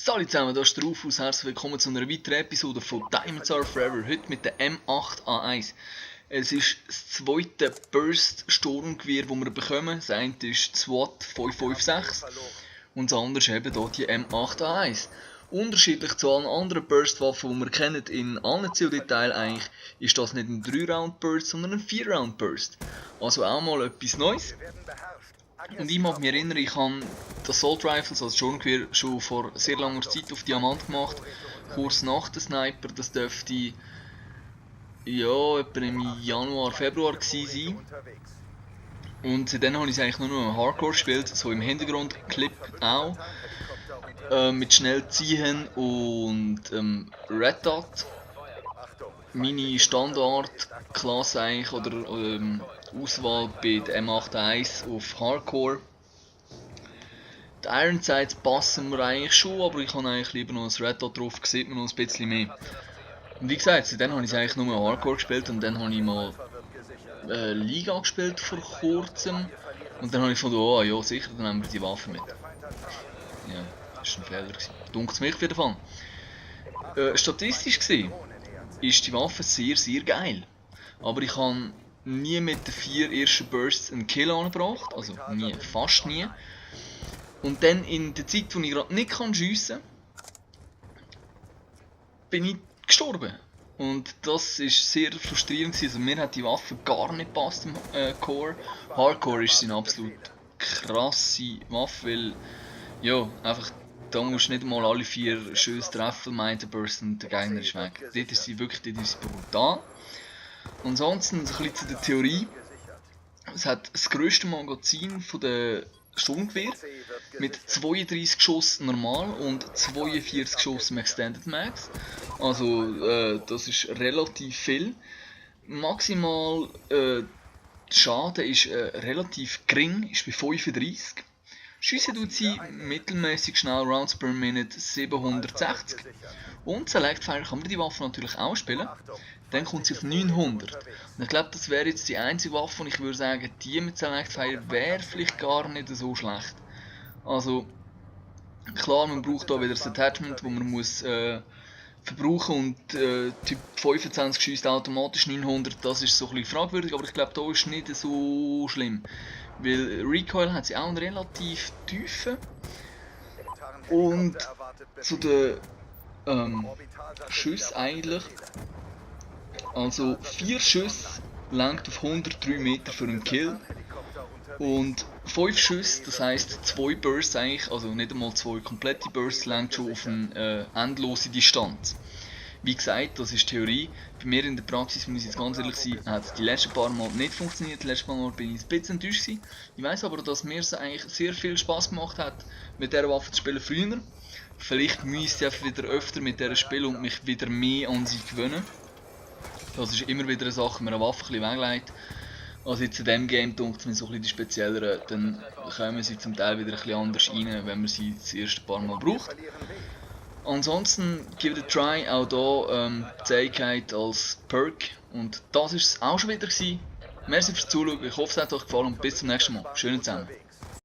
Salut zusammen, da ist der Rufus. Herzlich willkommen zu einer weiteren Episode von Diamonds Are Forever. Heute mit der M8A1. Es ist das zweite Burst-Sturmgewehr, das wir bekommen. Das eine ist die SWAT 556 und das andere ist eben hier die M8A1. Unterschiedlich zu allen anderen Burst-Waffen, die wir kennen in allen Details eigentlich, ist das nicht ein 3-Round-Burst, sondern ein 4-Round-Burst. Also auch mal etwas Neues. Und ich mag mich erinnern, ich habe das Assault Rifles als Sturmgewehr schon vor sehr langer Zeit auf Diamant gemacht. Kurz nach dem Sniper, das dürfte ja etwa im Januar, Februar gewesen sein. Und seitdem habe ich es eigentlich nur noch im Hardcore gespielt, so im Hintergrund-Clip auch. Mit schnell ziehen und Red Dot. Meine Standardklasse eigentlich, oder Auswahl bei der M8A1 auf Hardcore. Die Iron Sights passen mir eigentlich schon, aber ich habe eigentlich lieber noch ein Red Dot drauf, sieht man noch ein bisschen mehr. Und wie gesagt, dann habe ich es eigentlich nur Hardcore gespielt und dann habe ich mal Liga gespielt vor kurzem. Und dann habe ich gefunden, oh ja sicher, dann nehmen wir die Waffe mit. Ja, das war ein Fehler. Dunkt es mich auf jeden Fall. Statistisch gesehen ist die Waffe sehr, sehr geil. Aber ich habe nie mit den 4 ersten Bursts einen Kill angebracht, also nie, fast nie. Und dann in der Zeit, wo ich gerade nicht schiessen kann, bin ich gestorben. Und das war sehr frustrierend. Also mir hat die Waffe gar nicht gepasst im Core. Hardcore ist eine absolut krasse Waffe, weil ja, einfach da musst du nicht mal alle 4 Schüsse treffen, meint Burst und der Gegner ist weg. Dort ist sie wirklich brutal. Ansonsten ein bisschen zu der Theorie. Es hat das grösste Magazin von der Sturmgewehr mit 32 Schuss normal und 42 Schuss im Extended Max. Also das ist relativ viel. Maximal Schaden ist relativ gering, ist bei 35. Schiessen tut sie mittelmäßig schnell, Rounds per Minute 760. Und Select Fire kann man die Waffe natürlich auch spielen. Dann kommt sie auf 900. Und ich glaube, das wäre jetzt die einzige Waffe, und ich würde sagen, die mit Select Fire wäre vielleicht gar nicht so schlecht. Also, klar, man braucht hier wieder das Attachment, das man muss verbrauchen und Typ 25 schießt automatisch 900, das ist so ein bisschen fragwürdig, aber ich glaube, da ist nicht so schlimm. Weil Recoil hat sie auch einen relativ tiefen. Und zu den Schüssen eigentlich. Also 4 Schüsse langt auf 103 Meter für einen Kill. Und 5 Schüsse, das heisst 2 Bursts eigentlich, also nicht einmal 2 komplette Bursts, langt schon auf eine endlose Distanz. Wie gesagt, das ist Theorie. Bei mir in der Praxis, muss ich jetzt ganz ehrlich sein, hat es die letzten paar Mal nicht funktioniert. Die letzten paar Mal bin ich ein bisschen enttäuscht gewesen. Ich weiss aber, dass mir es eigentlich sehr viel Spaß gemacht hat, mit dieser Waffe zu spielen früher. Vielleicht müsste ich einfach wieder öfter mit dieser spielen und mich wieder mehr an sie gewöhnen. Das ist immer wieder eine Sache, wenn man eine Waffe ein bisschen weglegt. Also jetzt in diesem Game denkt man so ein bisschen die spezielleren, dann kommen sie zum Teil wieder ein bisschen anders rein, wenn man sie das erste paar Mal braucht. Ansonsten give it a try, auch hier Zähigkeit als Perk. Und das war es auch schon wieder gewesen. Merci fürs Zuschauen, ich hoffe es hat euch gefallen und bis zum nächsten Mal. Schönen zusammen.